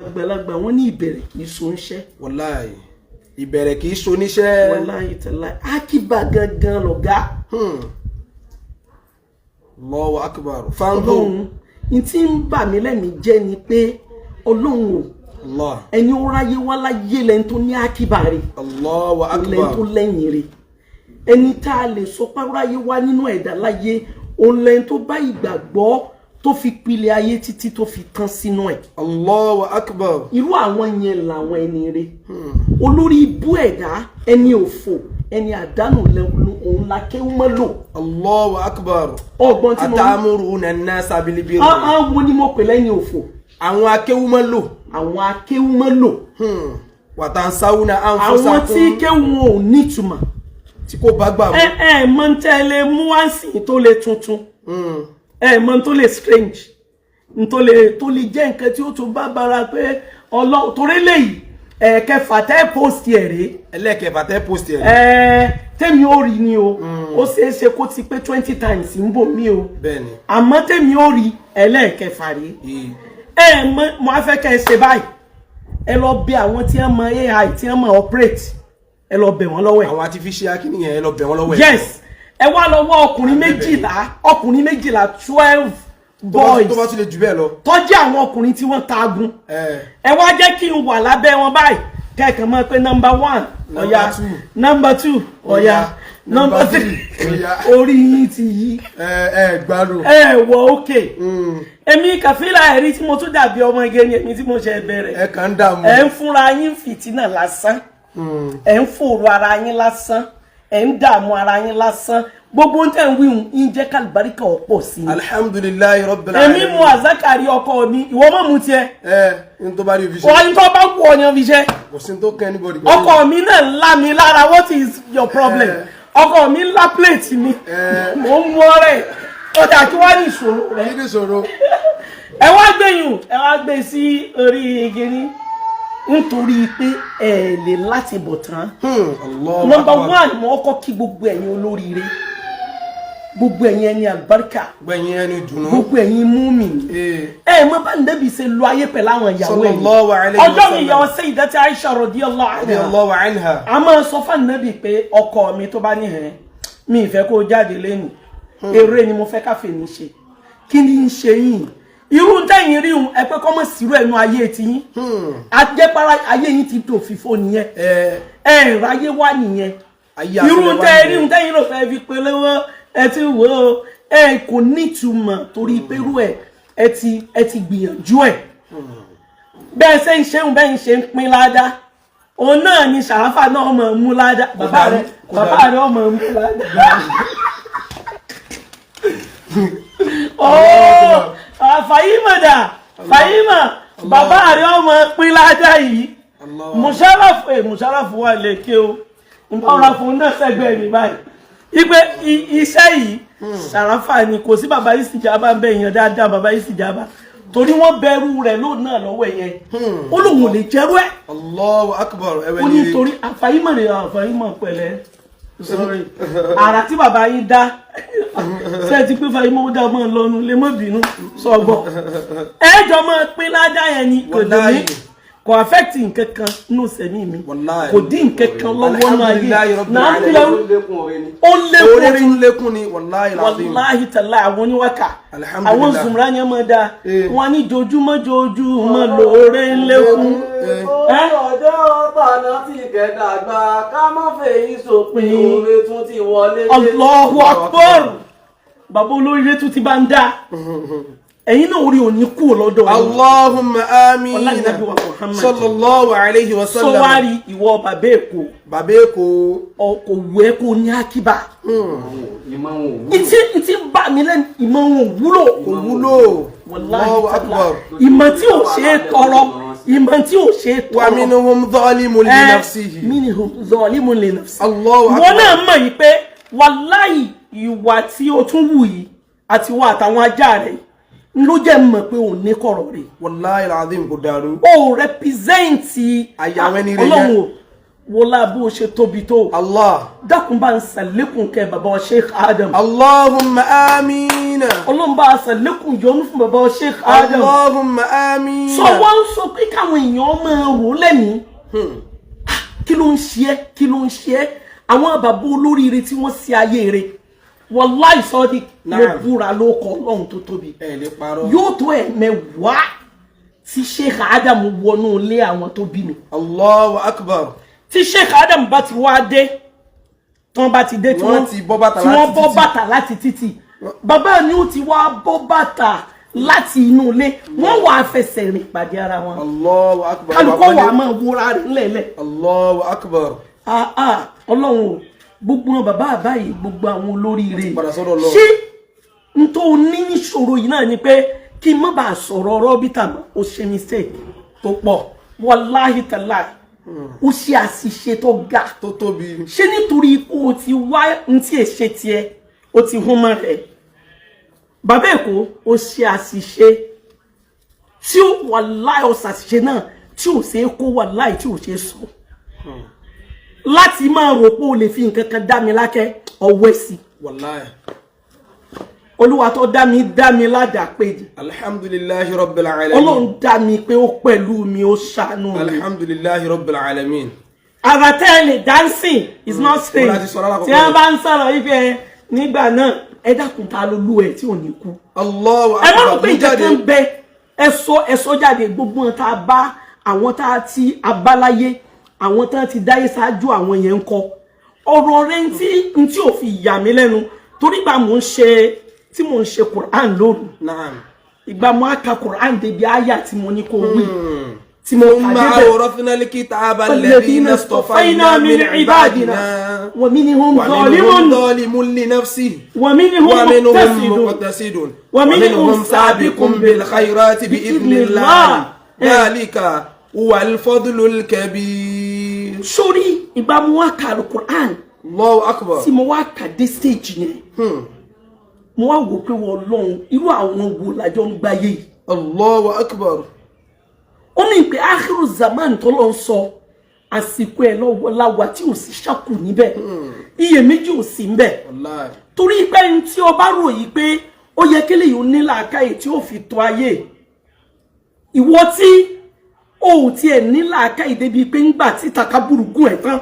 Àgbàlagbà wọn ní ìbẹ̀rẹ̀ kì í so ń ṣẹ́. Wàláì, ìbẹ̀rẹ̀ kì í ṣoníṣẹ́. Wàláì tàláì, akíba gangan lọ̀gá. Allahu akbar, fanzur. Ọlọ́run ní tí ń bà mí lẹ́mìí jẹ́ ni pé Ọlọ́run o, Allah. Ẹni ó ráyé wá láyé lẹ́ni tó ní akíba rẹ̀, Allahu lẹ́ni tó akbar. lẹ́yìn rẹ̀. Ẹni tá a lè sọ pé ráyé wá nínú ẹ̀dá láyé, òun lẹ́ni tó bá ìgbàgbọ́ tó fi pilẹ̀ ayé títí tó fi tán sínú ẹ̀. Allahu akbar. Irú àwọn yẹn làwọn ẹni rẹ̀. Olórí ibú ẹ̀dá, ẹni òfò, ẹni àdánù lẹ́nu òun la kéwú mọ́ lò. Allahu akbar. Ọgbọ́n tí mo ń Atamuruna an-nasa bil birri. Àwọn wo ni mo pè lẹ́ni òfò? Àwọn akéwú mọ́ lò. Àwọn akéwú mọ́ lò. Wa tansawna Àwọn anfusakum. tí kéwú wọn ò nítumọ̀. Tí kò bá gbà mú. Ẹ ẹ mọ ń tẹ́ lè mú wá sí tó lè tuntun, ẹ mọ tó lè strange, tó lè jẹ́ nǹkan tí ó tún bá bara pé ọlọ́ torí léyìí, ẹ̀ẹ̀kẹfà tẹ́ post ẹ̀ rèé. Ẹlẹ́kẹ̀ẹ́fà tẹ́ post ẹ̀. Ẹ tẹ́mi ó rí ni o, ó ṣeé ṣe kó ti pé 20 times ń bò mí o. Bẹ́ẹ̀ni. Àmọ́ tẹ́mi ó rí, ẹlẹ́ẹ̀kẹfà rèé. Ẹ mọ, mo á fẹ́ kẹ́ ẹ ṣe báyìí: ẹ lọ bẹ̀ àwọn tí wọ́n mọ AI, tí wọ́n mọ operate, ẹ lọ bẹ̀ wọ́n lọ́wọ́ ẹ̀. Àwọn artificial kìíní yẹn, ẹ lọ bẹ̀ wọ́n lọ́wọ́ ẹ̀. Yes, ẹ wá lọ wá ọkùnrin 12, ọkùnrin 12, 12 boys. Tó bá tún lè jù bẹ́ẹ̀ lọ. Tọ́jú àwọn ọkùnrin tí wọ́n tagun. Ẹ. Ẹ wá jẹ́ kí n wà lábẹ́ wọn báyìí, kẹ́ẹ̀kan mọ̀ pé number one, ọ̀ya, Number two. Number two, ọ̀ya, number Number three, three, ọ̀ya. Orí yín ti yí. Ẹ ẹ gbádùn. Ẹ wọ òkè. Èmi kàfílà ẹ̀rí tí mo tún dàbí ọmọ igi ni èmi tí mo ṣe bẹ̀rẹ̀. Ẹ kàn ń dààmú. Ẹ ń fúnra yín fìtínà lásán, ẹ ń fòrò ara yín lásán, ẹ ń dààmú ara yín lásán. Gbogbo ń tẹ̀ ń wíhun ń jẹ́ kálíbáríkà ọ̀pọ̀ sí i. Alhamdulillahi rabbil Èmi alamin. mu àzákàrí ọkọ mi, ìwọ mọ̀ mu tiẹ̀. Ẹ n tó bá rí fi ṣe. Wọ́n tó bá wù ọ́ yan fi ṣe. Kò sí tó kẹ́ anybody. Ọkọ mi náà ńlá mi lára. What is your problem? Ọkọ mi ńlá plate mi, mò ń mú ọrẹ ọjà, kí wàá ní ìṣòro rẹ? Kí ni ìṣòro? Ẹ wá gbẹ̀yìn, ẹ wá gbé sí orí igi ní nítorí pé ẹ lè láti bọ̀ tán. Allahu Number akbar. one, mo kọ́kọ́ kí gbogbo ẹ̀yin olóríire, gbogbo ẹ̀yin ẹni àlùbáríkà, gbẹ̀yìn ẹni dùnú. Gbogbo ẹ̀yin múmi. Ẹ mọ bá nẹ́bí ṣe lo ayé pẹ̀lú àwọn ìyàwó ẹ̀. Sallallahu alayhi wa Ọjọ́ mi, sallam. ìyàwó Sayyidati Aisha radiyallahu anha, Radiyallahu anha. A máa sọ fún ànábì pé ọkọ mi tó bá níhẹn mi ìfẹ́ kó jáde lẹ́nu, eré ni mo fẹ́ káfíń ní ṣe. Kí ni ń ṣe yìí? Irú tẹ̀yìn rí un, ẹ pé kọ́mọ̀ sírú ẹnu ayé tiyín, ajẹ́pára ayé yín ti dò fífò nìyẹn. Ẹ. Ẹ ráyé wá nìyẹn. Ayé Irú àtẹlẹwà tẹ́ rí nìyẹn. un tẹ́yìn rò fẹ́ fi polówó, ẹ ti wò ó, ẹ kò nítumọ̀ torí pẹ̀lú ẹ ẹ ti gbìyànjú ẹ bẹ́ẹ̀ ṣe ń ṣeun, bẹ́ẹ̀ ń ṣe ń pín ládá, òun náà ni sàráfà náà mọ̀ ń mú ládá, bàbá rẹ, Kò bàbá dàrú. rẹ ọmọ ń mú ládá. Ooo, Fàyímọ̀ dà, Fàyímọ̀, bàbá rẹ ọmọ pín ládá yìí. Allah. Musharraf ẹ, Musharraf wà lèké o, nbọra fún náà sẹ́gbẹ̀ẹ́ mi báyìí ipe iṣẹ́ yìí sàràfà ni. Kò sí bàbá yìí sì jábá ń bẹ èèyàn dáadáa, bàbá yìí sì jábá torí wọ́n bẹ̀rù rẹ̀ lóun náà lọ́wọ́ ẹ̀ yẹn, ó lóun ò lè jẹ́rú ẹ̀. Allahu akbar, ẹwẹ́ Ó ní ní torí àfàyímọ̀ rẹ̀, àfàyímọ̀ pẹ̀lẹ́, sorry, àrà tí bàbá yín dá ṣe ti pé fàyímọ̀ ó dá mọ́ ọ lọ́nu lè mọ́ bínú sọgbọ́, ẹ jọ máa pín ládá yẹn ni, kò dùn mí, Wallahi. kò affect nǹkan kan nínú sẹ̀mí mi. Wallahi. Kò dín nǹkan kan lọ́wọ́ náà ayé. Alhamdulillahi rabbil Náà alamin. kílẹ̀ Lékún oore ni. Ó lékún Oore orí. tún lékún ni, wallahi alazim. Wàláhì tàlá, àwọn oníwákà, Alhamdulillah. àwọn zùmùrà ni ẹ máa da. Wọn ní jojúmọ́ jojúmọ́ lóore ń lékún. Ó ọjọ́ tàná tí kẹ̀dàgbà ká má fèyí sópin, oore tún ti wọlé dé. Allahu akbar, bàbá olóríire tún ti bá ń dá ẹ̀yin náà, orí òní kú lọ́dọ̀ yín. Allahumma amin. Ọlá Ànábì wa Muhammad. Sallallahu alayhi wa sallam. Sọwárì, ìwọ bàbá Èkó, Bàbá Èkó. Kò wù ẹ́ kó ní àkíbà. Ìmọ̀ wọn ò wúlò. Ìtí bà mí lẹ́nu, ìmọ̀ wọn ò wúlò. Kò wúlò. Wàláhì Allahu tàlá. akbar. Ìmọ̀ tí ò ṣe é tọrọ, ìmọ̀ tí ò ṣe é tọrọ. Wa minhum zalimun li nafsihi. Minhum zalimun li nafsihi. Allahu akbar. Wọn náà mọ̀ yìí pé wàláhì, ìwà tí o tún wù yìí àti wà àtàwọn ajá rẹ̀ ló jẹ́ mọ̀ pé ò ní kọ̀rọ̀ rẹ̀. Wallahi alazim, kò dàrú. O represent Àyà àwọn ẹni rẹ̀ yẹn. Ọlọ́run o, wọlá bó o ṣe tóbi tó, Allah. dákun, bá ń sàlékún kẹ bàbá wa Sheikh Adam. Allahumma amin. Amina. Ọlọ́run bá a ṣàlékún ìyọ́nú fún bàbá wa Sheikh Adam. Allahumma amina. Sọ wọ́n ń sọ pé káwọn èèyàn máa rò lẹ́mìí. Kí ló ń ṣe ẹ́? Kí ló ń ṣe ẹ́? Àwọn bàbá olóríire tí wọ́n ṣe ayé rẹ̀, wàláì sọ́ọ́dí, mo Naam. búra ló kọ Ọlọ́run tó tóbi, Ẹ lè parọ́. yóò tó 10 tí Sheikh Adam wọnú ilé àwọn tó bí mi. Allahu akbar. Tí Sheikh Adam bá ti wá dé, tí wọ́n bá ti dé, tí Wọ́n ti bọ́ bàtà tí wọ́n láti bọ́ títì. bàtà láti títì, bàbá mi ó ti wá bọ́ bàtà láti inú ilé, wọ́n wà á fẹsẹ̀ rìn pàdé ara wọn. Allahu akbar. Kálukọ́ wà á máa wúra rẹ̀ ńlẹ̀ẹ́lẹ̀. Allahu akbar. Ah ah, Ọlọ́run o, gbogbo wọn bàbá àbáyé, gbogbo àwọn olóríire, Padà sọ́dọ̀ Ọlọ́run. ṣé n tó ní níṣòro yìí náà ni pé kí n má bàa sọ̀rọ̀ rọ́bìtà mọ́? Ó ṣe mistake Tó pọ̀. Wàláhì tàláhì, ó ṣe àṣìṣe tó ga, Tó tóbi. Ṣé nítorí ipò o ti wá n tí è ṣe tiẹ̀, o ti hún mọ́ rẹ̀? Bàbá Èkó, ó ṣe àṣìṣe tí ó, wàláhì, ó ṣàṣìṣe náà tí ò ṣe é kó, wàláhì, tí ò ṣe é sọ, láti máa rò pé o lè fi nǹkan kan dá mi lákẹ́ ọwọ́ sí. Wallahi. Olúwa tó dá mi dá mi ládàá pé ni. Alhamdulillahi rabbil alamin. Ọlọ́run dá mi pé ó pẹ̀lú mi, ó ṣàánú mi. Alhamdulillahi rabbil alamin. Ara tẹ́lẹ̀ dancing is not strange. Ó láti sọ lálákọ̀ọ́kọ́ Tí wọ́n bá ń sọ̀rọ̀ ife nígbà náà, ẹ dákun, ta ló lú ẹ tí ò ní kú? Allahu Ẹ má rò akbar. pé nǹkan kan ń bẹ. Ẹ sọ, ẹ sọ jáde, gbogbo wọn tá a bá, àwọn tá a ti abáláyé, àwọn tá a ti dáyé ṣáájú, àwọn yẹn ń kọ ọ̀rọ̀ rẹ ntí ò fi yà mí lẹ́nu, torí gbà mò ń ṣe tí mò ń ṣe Quran lóru, Naam. ìgbà mo á ka Quran débi àyà tí mo ní kó wí, tí mo kà ثم débẹ̀. أورثنا الكتاب الذين اصطفينا من عبادنا ومنهم ومنهم ظالم ظالم لنفسه ومنهم ومنهم مقتصد مقتصد ومنهم ومنهم سابق بالخيرات بإذن بإذن الله الله. ذلك هو الفضل الكبير. Sórí ìgbà mo wá ka Quran الله أكبر. tí mo wá kà dé stage yẹn, mo wá wò pé wọ́n lọ́hùn, irú àwọn wo làjọ ń gbáyé yìí? الله أكبر. Ó ní pé áhírù zaman tó lọ ń sọ, àsìkò ẹ̀ lọ́wọ́ láwa tí ò sí ṣàkù níbẹ̀, iyèméjì ò sí níbẹ̀. والله. Torí pé ní tí o bá ròyìn pé ó yẹ kí lèyìn ó ní làákàyè tí ó fi tó ayé, ìwọ tí o ò tiẹ̀ ní làákàyè débi pé ńgbà tí takaburu gùn ẹ̀ tán,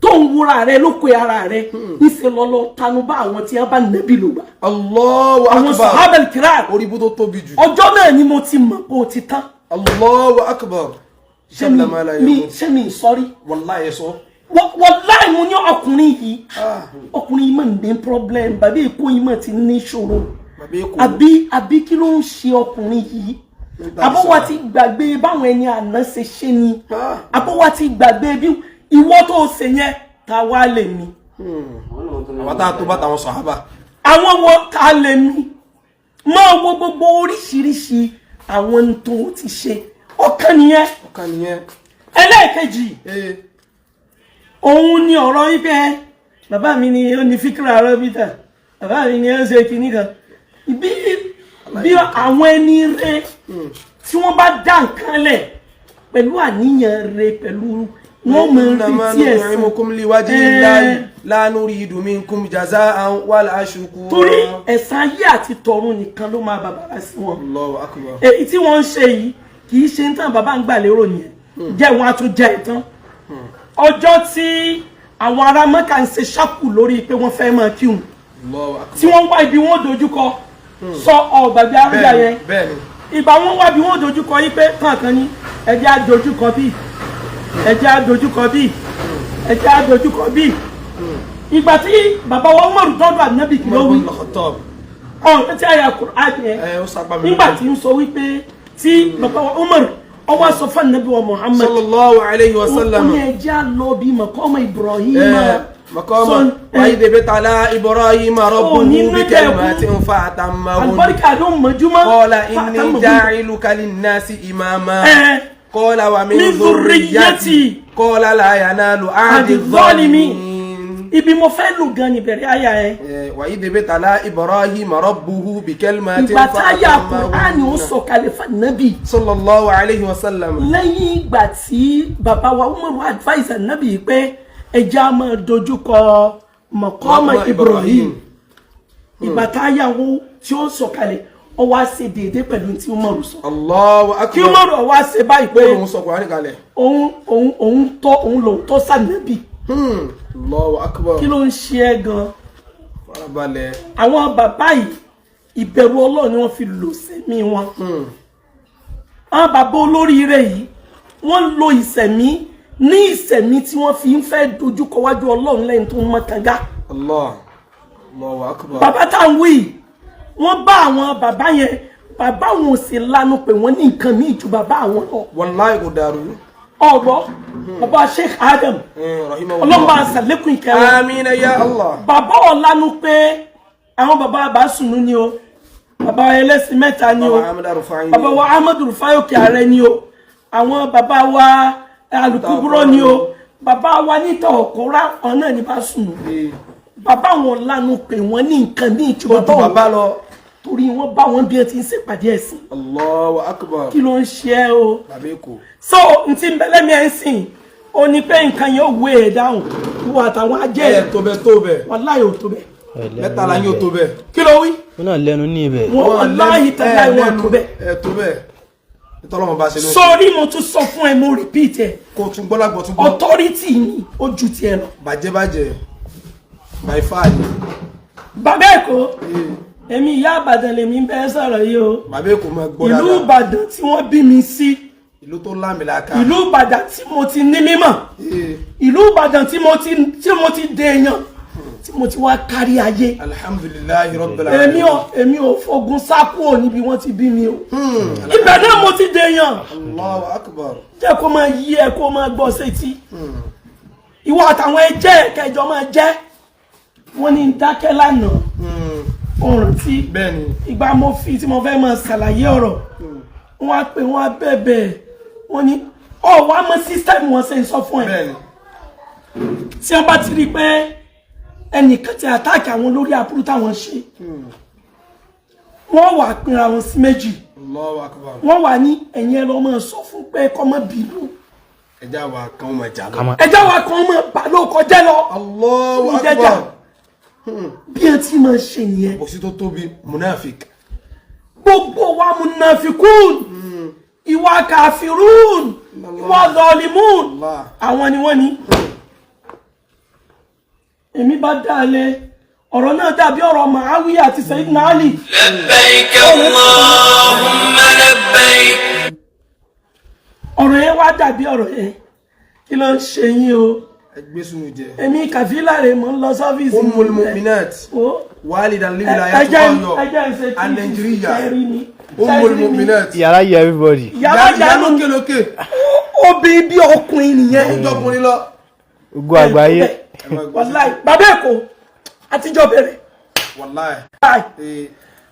tó ń wúra rẹ lóko ara rẹ, ńṣe lọ́lọ́ tanú bá àwọn tí wọ́n bá nẹ́bí lò gbà, الله àwọn أكبر. sàhábà kiram. Orí ibú tó tóbi jù. Ọjọ́ náà ni mo ti mọ̀ pé o ti tán. الله أكبر. Ṣé mi قبل ما لا mi يكون. ṣé mi sọrí? والله يسوع. Wàláì, mo ní ọkùnrin yìí, ọkùnrin yìí mà ní problem. Bàbá Èkó yìí mà ti ní ìṣòro. Bàbá Èkó. Àbí kí ló ń ṣe ọkùnrin yìí? Nígbà Àbọ̀wá sọ̀rọ̀. ti gbàgbé báwọn ẹni àná ṣe ṣe ni? Ah. Àbọ̀wá ti gbàgbé bí ìwọ tó ṣe yẹn, ta wá lè mi? Àwọn tá a tó bá tàwọn sàhábà. Àwọn wo ta lè mi? Máa wo gbogbo oríṣiríṣi àwọn tó ti ṣe, ọ̀kan nìyẹn. Ọ̀kan nìyẹn. Ẹlẹ́ẹ̀kejì, Ee. òun ni ọ̀rọ̀ wípé bàbá mi ni ó ní fíkìrà rọ́bìtà, bàbá mi ni ó ṣe kinní kan, bí àwọn ẹni rẹ tí wọ́n bá dá nǹkan lẹ̀ pẹ̀lú àníyàn rẹ, pẹ̀lú wọ́n mọ̀ إنما retí ẹ̀san. نطعمكم لوجه الله لا نريد منكم جزاء ولا شكورا. Torí ẹ̀san ayé àti tọ̀run nìkan ló máa bàbàrà sí wọn. الله أكبر. Èyí tí wọ́n ń ṣe yìí kì í ṣe ń tàn bàbá ń gbà lérò nìyẹn, jẹ́ wọn á tún jẹ́ ìtàn. Ọjọ́ tí àwọn ará Mẹ́kà ń ṣe ṣákù lórí pé wọ́n fẹ́ máa kírun, الله أكبر. tí wọ́n wá ibi wọ́n dojúkọ, sọ ọ̀gbàgbé arúgbó yẹn. Bẹ́ẹ̀ni. Ìgbà wọn wá bí wọ́n dojúkọ yí pé kankan ní ẹjẹ́ á dojúkọ bíi, ẹjẹ́ á dojúkọ bíi, ẹjẹ́ á dojúkọ bíi. Ìgbà tí bàbá wa Umaru tọ́jú ànábì, kí ló Umar wí? ibn Khattab. Ọ̀hún tí àyà Kùránì yẹn. Ẹ ó sápá mi. Nígbà tí ń sọ wípé tí bàbá wa Umar ọwọ́ sọ fún ànábì wa Muhammad صلى الله عليه ó ní وسلم. ẹjẹ́ á lọ bí maqama Ibrahim. مقام Sọ- وإذ ابتلى إبراهيم ربه nínú بكلمات jẹ́ فأتمهن. Àlùbáríkà ló mọ̀júmọ́. قال إني جاعلك للناس إماما. قال ومن من ذريتي. ذريتي. قال لا ينال عهد عهد الظالمين. الظالمين. Ibi mo fẹ́ lò gan ni bẹ̀rẹ̀ àyà ẹ̀. وإذ ابتلى إبراهيم ربه بكلمات Ìgbà táyà Kùránì ó فأتمهن. sọ̀kalẹ̀ fànàbì صلى الله عليه وسلم. lẹ́yìn ìgbà tí bàbá wa Umaru advise ànábì pé ẹja máa dojúkọ mọ̀kọ́mọ̀ Ibrahim, ìgbà táyà wo tí ó sọ̀kalẹ̀, ó wá ṣe déédéé pẹ̀lú tí Umaru sọ. Allahu Kí akbar. Umaru wá ṣe báyìí pé Òun sọ Kùránì kalẹ̀. òun òun òun tọ́ òun lòun tọ́ sànẹ́bì. Allahu akbar. Kí ló ń ṣe ẹ́ gan? Farabalẹ̀. Àwọn bàbá yìí, ìbẹ̀rù Ọlọ́run ni wọ́n fi lò sẹ́mi wọn. Àwọn bàbá olóríire yìí, wọ́n lo ìsẹ̀mí ní ìsẹ̀mí tí wọ́n fi ń fẹ́ dojúkọ wájú Ọlọ́run lẹ́yìn tó ń mọ́ kanga. Allah. Allahu akbar. Bàbá tá à ń wí yìí, wọ́n bá àwọn bàbá yẹn, bàbá wọn ò sì lanu pé wọ́n ní nǹkan míì ju bàbá àwọn lọ. Wallahi kò dàrú. Ọ̀gbọ́ bàbá Sheikh Adam, Rahimahullah. ọlọ́mọba àṣàlékún ìkẹwọn. Amina ya Allah. Bàbá ọ̀lanu pé àwọn bàbá Bàṣùnú ni o, bàbá ẹlẹ́sìn mẹ́ta ni o, Bàbá Ahmad Rufai. Bàbá wa Ahmadu Rufai Òkè Ààrẹ ni o, àwọn bàbá wa alukuburo ni o, bàbá wa níta ọ̀kọ́rá ọ̀nà ní Bàṣùnú. Bàbá wọn lanu pé wọ́n ní nǹkan míì ju Ó bàbá ju wọn bàbá lọ. Torí wọ́n bá wọn bí ẹ ti ń ṣèpàdé ẹ̀sìn. Allahu akbar. Kí ló ń ṣe ẹ́ o? Bàbá Èkó. So n ti bẹ́lẹ́mi ẹ̀ ń sìn ó ní pé nǹkan yẹn ó wé ẹ̀ dáhùn, ìwọ àtàwọn ajẹ́ Ẹ ẹ̀. tó bẹ tó bẹ. Wàláhì ò tó bẹ́ẹ̀. Mẹ́ta la yín ò tó bẹ. Kí ló wí? Wọn náà lẹ́nu ní ibẹ̀. Wọn wàláhì tàláhì wọn tó bẹ́ẹ̀. Ẹ tó bẹ. Ìtọ́lọ́mọ bá ṣe ló ń ṣe. Sórí, mo tún sọ fún ẹ, mo repeat ẹ. Kó tún gbọ́ lágbọ́ tún gbọ́. Authority ni ó ju tiẹ̀ lọ. Bàjẹ́ bàjẹ́. By far ni. Bàbá Èkó, èmi ìyá Ìbàdàn lèmi ń bẹ́ sọ̀rọ̀ yìí o. Bàbá Èkó máa gbọ́ Ìlú dáadáa. Ìbàdàn tí wọ́n bí mi sí, Ìlú tó lámìlaka. ìlú Ìbàdàn tí mo ti ní mímọ̀, ìlú Ìbàdàn tí mo ti dèèyàn, tí mo ti wá kárí ayé. Alhamdulillahi rabbil Èmi alamin. ò èmi ò fogun sá kúrò níbi wọ́n ti bí mi o. Ibẹ̀ náà mo ti dèèyàn. Allahu akbar. Jẹ́ kó máa yí ẹ, kó máa gbọ́ sétí. Ìwọ àtàwọn ẹjẹ́ kẹjọ máa jẹ́. Wọ́n ní dákẹ́ lánàá, ọ̀ràn tí Bẹ́ẹ̀ni. ìgbà mo fi tí mo fẹ́ máa ṣàlàyé ọ̀rọ̀, wọ́n á pè, wọ́n á bẹ̀bẹ̀, wọ́n ní ọ̀ wá mọ system wọn ṣe ń sọ fún ẹ. Bẹ́ẹ̀ni. Tí wọ́n bá ti rí i pé ẹnìkan ti attack àwọn lórí aburú táwọn ṣe, wọ́n wà pínra wọn sí méjì. Allahu akbar. Wọ́n wà ní ẹ̀yìn ẹ lọ́ máa sọ fún pé kó má bínú. Ẹja wa kan máa jà lọ. Ẹjọ́ wa kan máa bà ló kọjá lọ. Allahu Ìjẹjà. akbar. Bí ẹ ti máa ṣe nìyẹn. Kò sí tó tóbi munafik. Gbogbo wa munafikun, ìwà kàfírún, ìwà zọlímùn, Allah. àwọn ni wọ́n ní. Èmi bá dáalé ọ̀rọ̀ náà dàbí ọ̀rọ̀ Muawiya àti Sayyidina Ali. لبيك اللهم لبيك. Ọ̀rọ̀ yẹn wá dàbí ọ̀rọ̀ yẹn. Kí ló ń ṣe yín o? Ẹ gbé sunu jẹ. Èmi kàfílà rè, mò ń lọ sọ́fíìsì. Ummul mu'minat. O Walidan liwilayati ẹjẹ́ Ọ̀yọ́. ẹjẹ́ ń ṣe And Nigeria. Ṣẹ́rí mi. Ummul mu'minat. Yàrá yẹ everybody. Yàrá Ìyá yàrá lókè lókè. Obìnrin bí ọkùnrin nìyẹn. Ìjọkùnrin lọ. Ogun àgbáyé. Wàláì, bàbá Èkó, àtijọ́ bẹ̀rẹ̀. Wàláì. Báyìí, Ee,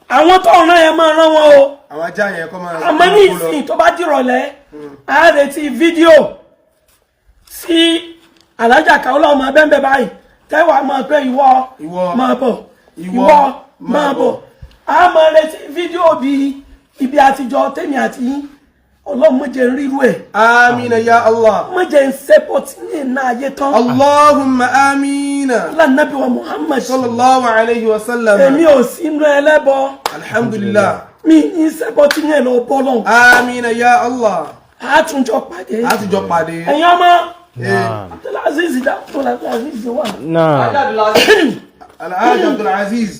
àwọn tó ń rán yẹn máa rán wọn o. àwọn ajá yẹn kọ́ máa. Àmọ́ ní ìsìn tó bá dìrọ̀lẹ́, a retí fídíò sí alájà Kaola ọmọ abẹ́ńbẹ́ báyìí, tẹ́wàá máa pé ìwọ Ìwọ. máa bọ̀, Ìwọ ìwọ máa máa bọ̀. bọ̀. A máa retí fídíò bíi ibi àtijọ́ tèmi àti yín. Ọlọ́run má jẹ́ n rírú ẹ̀. Amina ya Allah. Má jẹ́ n sẹ́pọ̀ tí ní iná ayé tán. Allahumma amina. Lánàbí wa Muhammad. Sallallahu alayhi wa sallam. Èmi ò sínú ẹlẹ́bọ. Alhamdulillah. Mi ní sẹ́pọ̀ tí ní ẹ̀ lọ bọ́ lọ́hùn. Amina ya Allah. Àtúnjọ pàdé. A ti jọ pàdé. Ẹ̀yin ọmọ Naam. Abdulaziz, Abdulaziz wà. Naam. Abdulaziz. Alhaji Abdulaziz.